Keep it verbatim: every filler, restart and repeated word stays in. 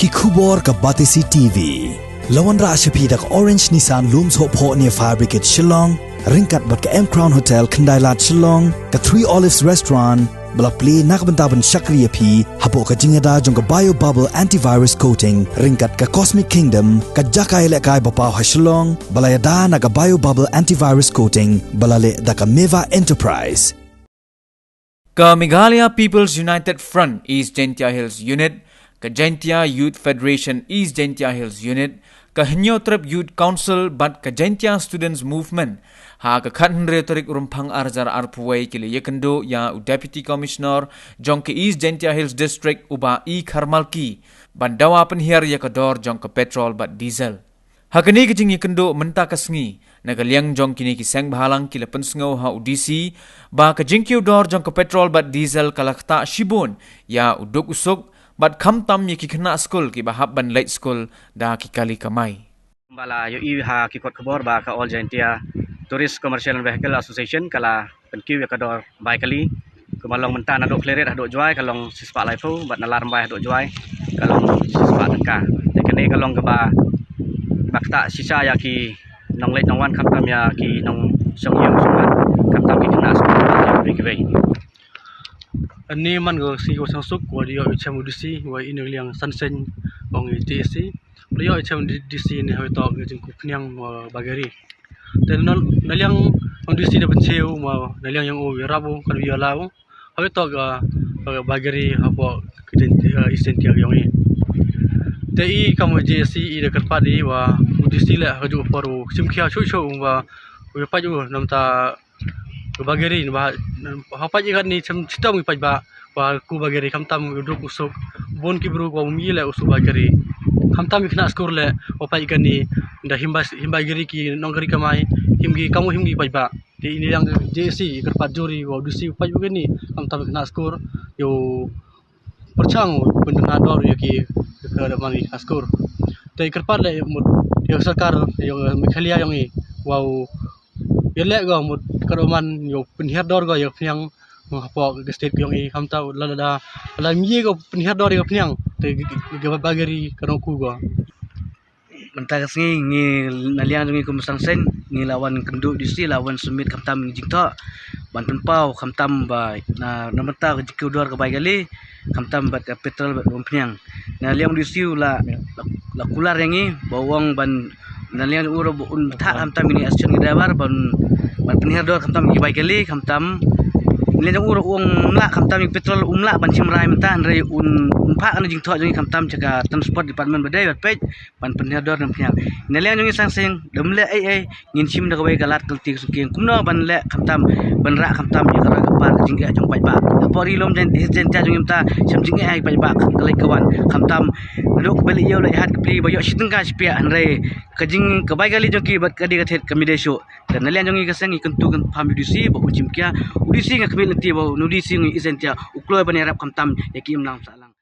Ki khubor ka Batesi T V. La wanrah sha phi da ka Orange Nissan Lum Sohphoh near Fire Brigade Shillong, ryngkat bad ka M Crown Hotel Khyndailad Shillong, ka Three Olives Restaurant, ba la plie na ka bynta ban shakri ïa phi hapoh ka jingïada jong ka Bio Bubble Antivirus Coating, ryngkat ka Cosmic Kingdom, ka jaka ïalehkai ba paw ha Shillong, ba la ïada na ka Bio Bubble Antivirus Coating, ba la leh da ka Meva Enterprise. Ka Meghalaya People's United Front East Jaintia Hills Unit, ka Jaintia Youth Federation East Jaintia Hills Unit, ka Hynñiewtrep Youth Council bad ka Jaintia Students Movement, ha ka khathynriew tarik Rymphang arhajar arphew wei ki la ïakynduh ïa u Deputy Commissioner jong ka East Jaintia Hills District, u Bah E Kharmalki, ban dawa pynhiar ïa ka dor jong ka petrol bad diesel. Ha kane ka jingïakynduh mynta ka sngi, na ka liang jong kine ki seng bhalang ki la pynsngew ha u D C ba ka jingkiew dor jong ka petrol bad diesel ka la ktah shibun ïa u duk u suk, bad khamtam ïa ki khynnah skul kiba hap ban leit skul da ki kali kamai. Ba la ïohi ha ki kot khubor ba ka All Jaintia Tourist Commercial and Vehicle Association ka la pynkiew ïa ka dor bai kali. Kumba long mynta naduh Khliehriat haduh Jowai ka long shispah laiphew, bad na Ladrymbai haduh Jowai ka long shispah tyngka. Te kane ka long kaba, ba ktah shisha ïa ki nongleit nongwan, khamtam ïa ki nongshong ïing shong man, khamtam ki khynnah skul kiwei kiwei. Ani man ka sngi kaba sngewsuk, wa da ïoh i chem u D C, wa i na ka liang san seng ong i J A C. Wa da ïoh i chem D C ni hawei tok ka jingkup pynïang wa bagari. Te na, na liang ong D C da pynsiew ma na liang ïong u ïarap u, ka da ïoh la u. Hawei tok ka, ka bagari hapoh ka East Jaintia ïong i. Te i kam u J A C i da kyrpad i wa u D C leh ha ka juh ka por u shim khia shuh shuh wa u ïa pait u namta ka bagari ba ha pait i kat ni chem chitom i pait ba, wa ku bagari khamtam u duk u suk. Bun ki bru wa um i leh u suk bagari. Khamtam i khynnah skul leh wa pait i kat ni da him ba, him bagari ki nonggari kamai, him ki kamu him ki pait ba. Te i na liang J A C i kyrpad jur i wa u D C u pait u kat ni khamtam i khynnah skul ïa u pyrshang u pynheh dor ïa ki, ka da man ki khynnah skul. Te i kyrpad leh mut ïa ka sorkar ïa ka Meghalaya ïong i wa u ïaleh ka mut ka da man ïa u pynhiar dor ka ïa ka pynïang hapoh ka state ka ïong i, khamtam lada, lada ym ïa ka pynhiar dor ïa ka pynïang te ka, ka, ka bagari ka nongku ka. Mynta ka sngi ngi na liang jong ngi kum u Seng Seng ngi la wan kynduh D C, la wan submit khamtam ngi jingthoh ban pynpaw khamtam ba na, na mynta ka jingkiew dor ka bai kali, khamtam bad ka petrol bad bym pynïang. Na liang D C u la, la, la kular ïa ngi ba u ong ban na liang u ruh ba un thah khamtam ïa i association ki driver ban, ban pynhiar dor khamtam ïa ki bai kali, khamtam na liang u ruh u ong um lah khamtam ïa petrol, um lah ban shim rai mynta, hynrei un, un phah ka jingthoh jong ngi khamtam sha ka transport department ba dei bad peit ban pynhiar dor ne ym pynïang. Na liang jong ngi Seng Seng da ym leh ei ei, ngin shim da kawei ka lad ka lynti ka sngewsih kumno ban leh khamtam, ban rah khamtam ïa ka roi ka par ka jingeh jong paidbah. Ka por i lum jan, jan jong ngi mynta shem jingeh ha i paidbah ka leit ka wan. Khamtam naduh kaba leit ïew leit hat ka pli ba ïoh shi tyngka shi piah, hynrei ka jing ka bai kali jong ki bad ka dei ka thied ka mih dei shuh. Te na liang jong ngi ka seng ngi kyntu kynpham ïa u D C ba u shim khia, u D C nga khmih lynti ba u D C ngi East Jaintia u kloi ban ïarap khamtam ïa ki imlang sahlang.